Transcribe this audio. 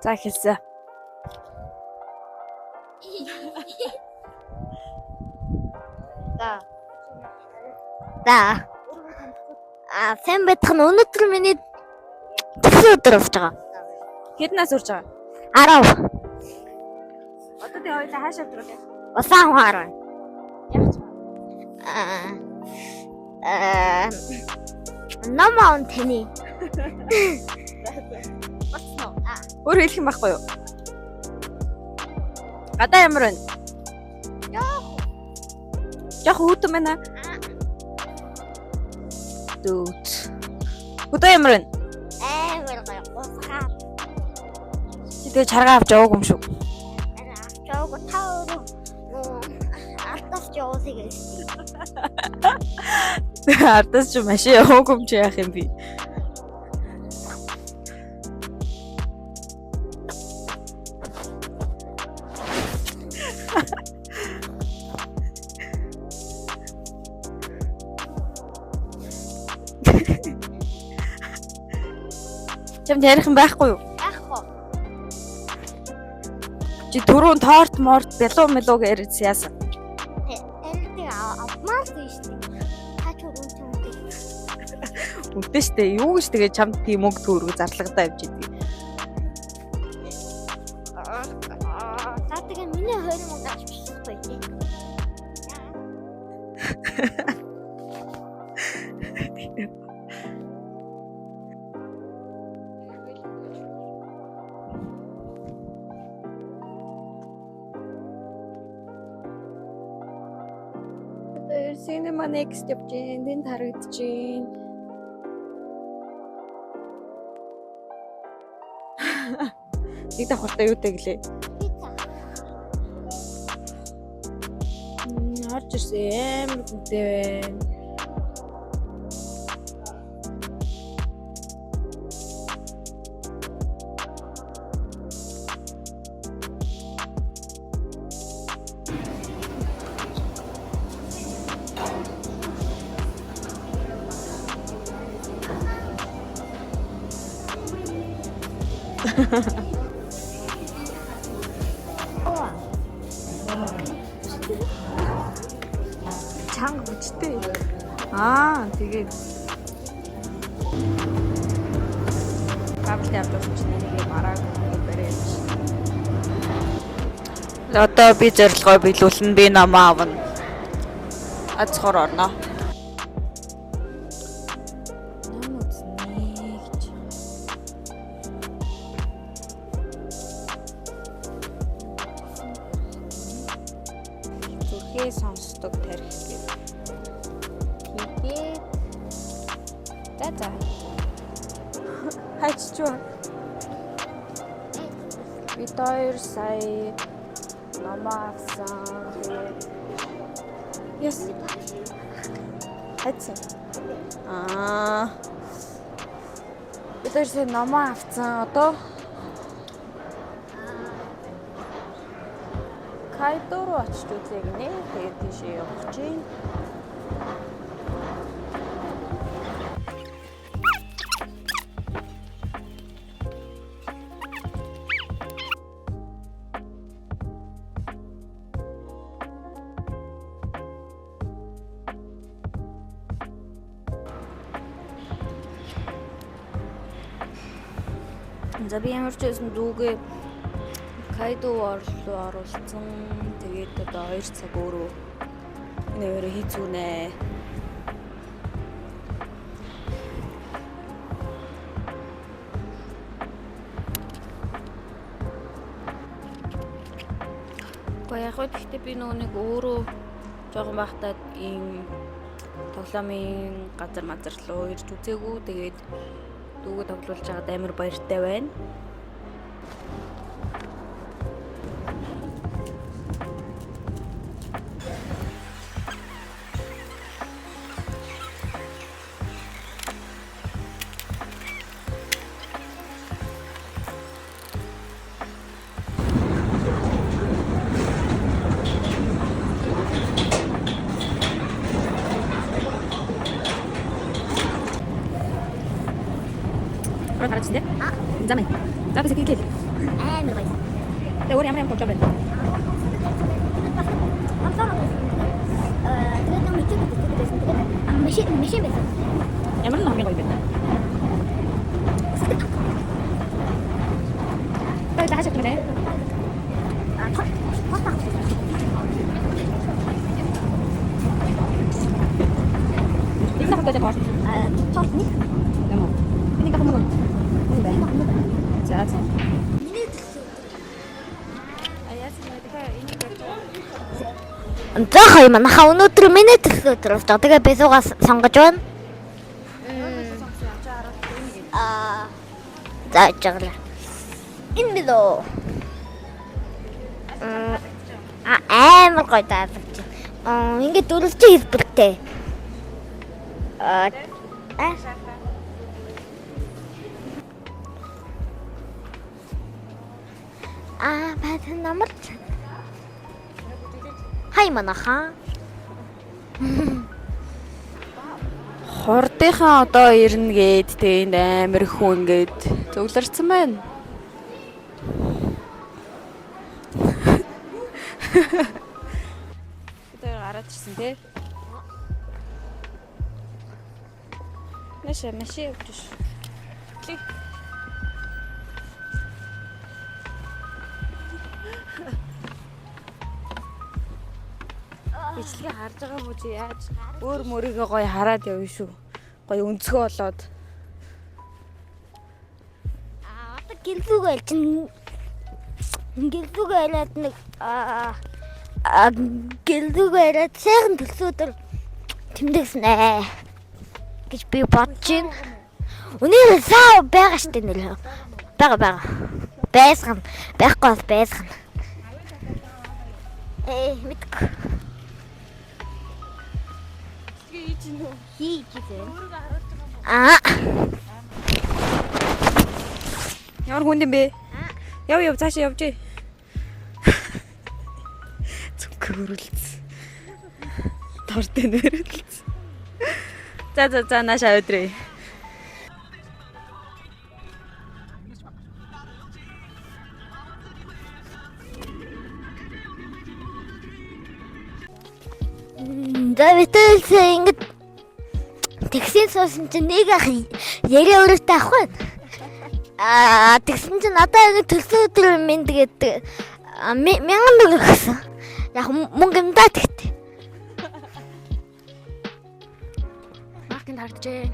За, эхэлсэн. За. За. А, сайн байх нь өнөөдөр миний төрсөн өдөр болж байгаа. Хэд нас хүрч байгаа? 10. Одоо тэг хоёлаа хаашаа авч байгаа? Улаан ухаар. Яах ч. Аа. Аа. Ном аав таны. Болсон уу? Өөр хэлэх юм байхгүй юу? Гадаа ямар байна? Жохо хүүтэн байна. Дүүт. Хөдөө ямар байна? Амар гоё гусгаа. Чи тэгээ чаргаа авч яваагүй юм шүү. Авчаагүй, та өөрөө ардаас явуулъя гэж. Ардаас чи машин яваагүй юм чи яах юм би? Чамд ярих юм байхгүй юу? Яах вэ? Чи түрүүн торт морт бялуу мэлүү гэж ярьсан яасан? Тарилтыг авмаар л шүү дээ. Та ч үнтэй үнтэй. Үнтэй штэ. Юу гэж тэгээ чамд тийм мөнгө төгрөг зарлагдаа явж идэг. За, тэгээ миний 20 мөнгө авч бичихгүй тий. Одоо Cinema Next явж гин, тэнд харагдаж гин. Нэг давхартаа юутай гэлээ? Пицца. Орж ирсэн, амар хүнтэй байна. Чанга хүчтэй. Аа, тэгээд кабель авч явсан чинь энийг бараагүй барай явж. Одоо би зорилгоо биелүүлнэ, би намаа авна. Аз хор орно. Нам үзнэ гэж. Зүрхээ сонсдог тарих гэдэг. Тэгээд за за. Хайч юу? Бид хоёр сая номоо авсан. Тэгээд Yes. Хайцсан. Аа. Бид хоёр сая номоо авсан. Одоо Кайдо руу очиж үзье гинэ. Тэгээд тийшээ явах чинь. За, би ямар ч байсан дүүгээ Кайдо орлоо оруулсан. Тэгээд одоо 2 цаг өөрөө энэ өөрөө хийцүүнэ. Гэхдээ яг гоо гэхдээ би нөгөө нэг өөрөө жоохон байхдаа ийм тоглоомын газар мазар руу ирж үзээгүй. Тэгээд дүүгээ тоглуулж байгаад амар баяртай байна. Хараад хараад чинь. За мэн. За, би сэтгэл. Амар гоё. Тэгээ өөр ямар ямар тоглоом байна? Тэгээд нэг мэдээ байсан. Тэгээд машин байсан. Ямар нь хамгийн гоё бэ? Та хаашаа явах вэ? Энэ хатаж байгаа. Топ нэг. Юм уу? Энийг авах юм уу? Энэ байна. За за. Миний төлсөн. За хоёр манайхаа өнөөдөр миний төлсөн өдөр болж байгаа. Тэгээ би суугаа сонгож байна. Аа. За жаглаа. Энэ билүү? Амар гоё даалгавч. Аа, ингээд дөрвөлжин хэлбэртэй. Аа. Аа, бат намар. Хай манайхаа. Хурдынхаа одоо ирнэ гээд тэгээ энд амар их хүн ингээд зөвлөрсөн байна. Бид хоёр гараад ирсэн тий. Нэшэ машин явж ш. Клик. Бичлэгээ харж байгаа мó чи яаж өөр мөрийгөө гоё хараад явна шүү. Гоё өнцгөө болоод. Аа, одоо гэлзүүгээ чинь гэлзүүгээ яриад нэг аа гэлзүүгээ яриад сайхан төлсөн өдөр тэмдэгсэн ээ гэж би бодож байна. Үнээр саа байгаа штэ нэр. Бага бага. Байсган. Байхгүй бол байсган. Ээ мэдгүй. Хийж гинэ. Аа. Ямар хүнд юм бэ? Яв яв цаашаа явж. Зүнхээ хөрөлдсөн. Тортой нэрэлцсэн. За за за наашаа өдрөө. За битэлсэн ингэж тэгсэн суусан чинь нэг ах яриа өөрөөтэй авах байна. Аа тэгсэн чинь надаа ингэ төлсөн өдөр минь тэгээд 1000 төгрөг гэсэн. Яг мөнгө юм да тэгтээ. Маркэнд харж гэн.